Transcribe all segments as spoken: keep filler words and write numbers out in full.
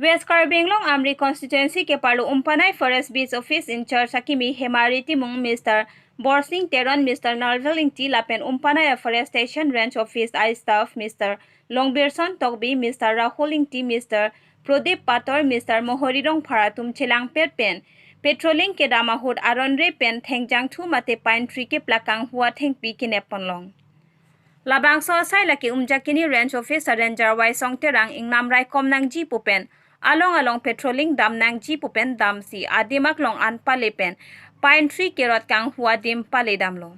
West Karbi Anglong Amri Constituency keparlo Umpanai Forest Beat Office in-charge akimi Hemari Timung, Mister Borsing Teron, Mister Narvel Ingti lapen Umpanai Afforestation Range Office a-staff Mister Longbirson Tokbi, Mister Rahul Ingti, Mister Prodip Pator, Mister Mohori Rongphar atum chelangpet pen patrolling kedam ahut aron re pen thengjangthu mate pine tree keplak kanghu athengpi kenep ponlong. Labangso asai lake Umjakini Range Office a-ranger Waisong Terang ingnam raikom nangji pu pen along along patrolling dam nangji pu pen damsi adim aklong an pale pen pine tree kerot kanghu adim pale damlo.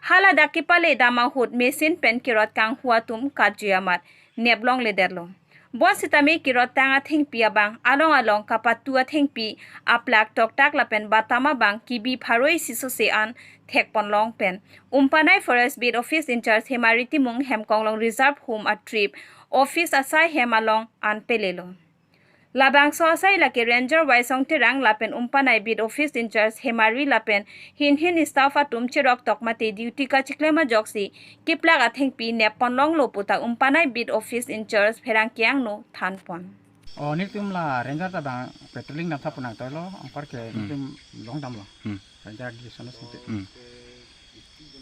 Hala dak kepale dam ahut machine pen kerot kanghu atum katjui amat neplongledetlo. Bonsitame kerot tang athengpi abang along along kapatu athengpi aplak toktak lapen batam abang kibi pharo isi sose an thekponlong pen Umpanai Forest Beat Office in-charge Hemari Timung Hemkonglong Reserve Home a-trip office asai hem along an pelelo. Labangso asai lake Ranger Waisong Terang lapen Umpanai Beat Office in-charge Hemari lapen hinhin staff atum cherok tok mate duty kachiklem ajoksi keplak athengpi nep ponlonglo puta Umpanai Beat Office in-charge Pherangke angno thanpon. Oh, netum la ranger ta bang patrolling dam thap nang toilo, anparke Hmm. netum longdamlo. Hmm. Ranger di sono sinte. Hmm.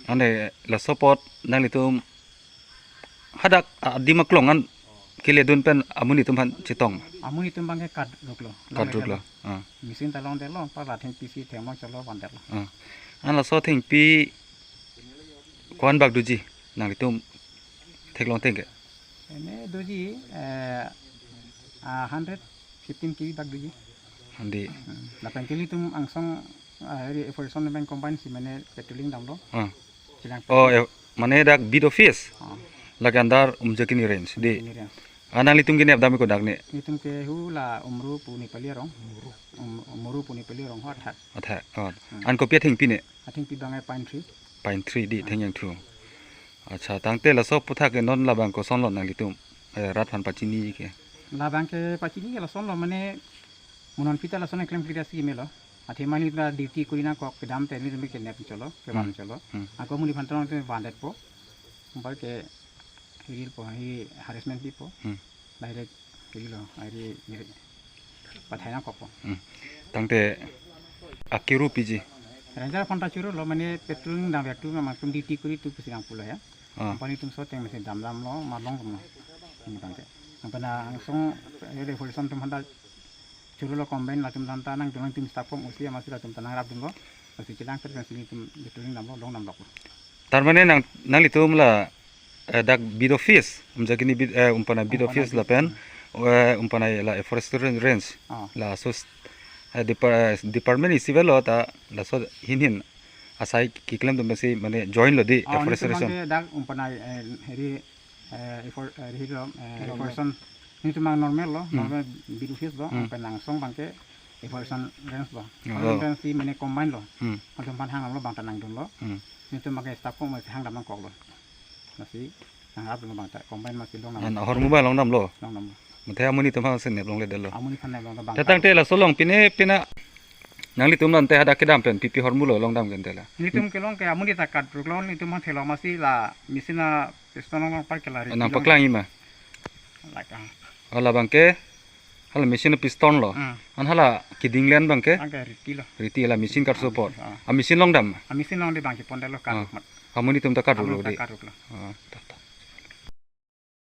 Ante laso apot nanglitum hadak adim aklong an keledun pen amonit atum aphan chetong. Amonit atum abangke kadruklo. Kadruklo. Ah. Machine ta longdetlo, anpar la thengpi si thengmong cholo vandetlo. Ah. An laso athengpi ko-an bak doji nanglitum theklong ateng ke? Ene doji, eh, ah, hundred fifteen K B bak doji. Handi. Hmm. Lapen ke ilitum angsong, ah, area forest department combine si mane patrolling damlo. Ah. Chilang. Oh, eh, mane dak beat office. Ah. Lake under Umjakini range di. Umjakini range. Ah, nanglitum kenep dam ko dak ne? Netum ke hu la Umru pu Nepali arong. Um, Umru pu Nepali arong ho athak. Athak. Oh. Hmm. An kopi athengpi ne? Athengpi abang pine tree. Pine tree di thengjangthu. Acha, tangte laso aphuthak ke non labang kosonlo nanglitum, eh, rat aphan pachini ke? Labang ke pachini ke lasonlo, mane mo non aphi ta lason keklem kri ta si melo. Athe mane ta duty kori nangkok kedam te netum kenep cholo, kevan Hmm. cholo. Hmm. Ako amonit aphan tong te vandetpo. Anparke hiril po, hi harassment pipo. Hmm. Direct hirilo, ari hiri pathai nangkokpo. Hmm. Tangte akiru piji? Ranger aphan ta churolo, mane patrolling dam ya tu memang tum duty kori tu pusi nangpulo ya. Ah. Anpar netum so teng mesi damdamlo, malongdamlo. Ini tangte. Anpar na angsong area forest atum aphan ta churolo combine latum aphan ta nangdun, latum staff kom usi amatsi latum ta nangrapdunlo. Pasi chelang pen si netum patrolling damlo, longdamlo. Tar mane nang, nanglitum la, eh, dak beat office, Umjakini beat, eh, Umpanai beat Umpanai office beat. Lapen, eh, Umpanai la afforestation range. Ah. Laso, eh, depar-, eh, department isi avelo ta laso hinhin asai keklem atum si mane join lo di Ah, afforestation. Netum abangke dak Umpanai, eh, heri, eh, affor-, eh, heri lo, eh, Normal. Afforestation. Netum abang normal lo, Hmm. normal beat office lo, Hmm. anpar angsong abangke afforestation range lo. Oh. Afforestation range si mane combine lo. Hmm. Latum aphan hangdamlo, abang ta nangdunlo. Hmm. Netum abangke staff kom masi hangdam nangkoklo. Masi nangrapdunlo abang ta combine masi longdam. An ahormu abang longdamlo. Longdamlo. Mate amonit atum aphan si neplongledetlo. Amonit aphan neplongdamlo abang ta. Tangte laso along pine pine nanglitum ante hadak kedam pen pi pi ahormu lo longdam ke ante la? Netum kelong ke amonit ta kadruklo, netum aphan theklong masi la machine a-piston along anparke la riti Nang long. Paklang ima? Like, ah. Oh, labangke hala machine a-piston lo. Hmm. An hala keding len abangke? Abangke riti lo. Riti la machine karso apot. Ah. A-machine longdam? A-machine longdam abang kepondetlo Ah. kadruk amat. Amonit atum ta kadruklo Amonit ta di. Kadruklo. Ah, ta.